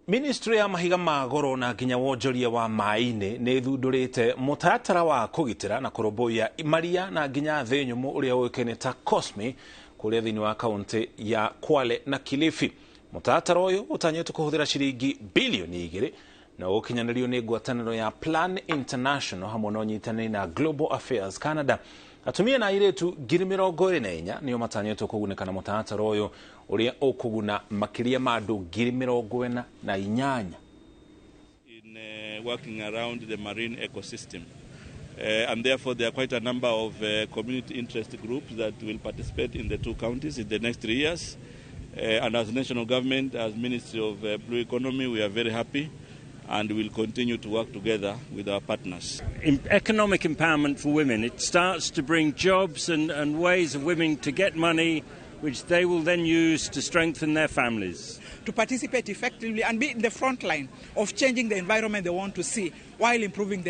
Ministry ya mahiga ma goro na nginya wonjoria wa maĩ-inĩ nĩ ĩthundũrĩte mũtaratara wa kũgitĩra na kũrũmbũiya maria na nginya thĩ nyũmũ ũrĩa ũĩkaine ta COSME kũrĩa thĩinĩ wa kaunti ya Kwale na Kilifi. Mũtaratara ũyũ ũtanyĩtwo kũhũthĩra ciringi bilioni 2 na ũgũkinyanĩrio nĩ ngwatanĩro ya Plan International hamwe na ũnyitanĩri na Global Affairs Canada. Atumia na airĩtu 24,000 nĩo matanyĩtwo kũgunĩka na mũtaratara ũyũ ũrĩa ũkũguna makĩria ma andũ 48,000. In working around the marine ecosystem. And therefore, there are quite a number of community interest groups that will participate in the two counties in the next 3 years. And as national government, as Ministry of Blue Economy, we are very happy and will continue to work together with our partners. In economic empowerment for women, it starts to bring jobs and ways of women to get money which they will then use to strengthen their families. To participate effectively and be in the front line of changing the environment they want to see while improving their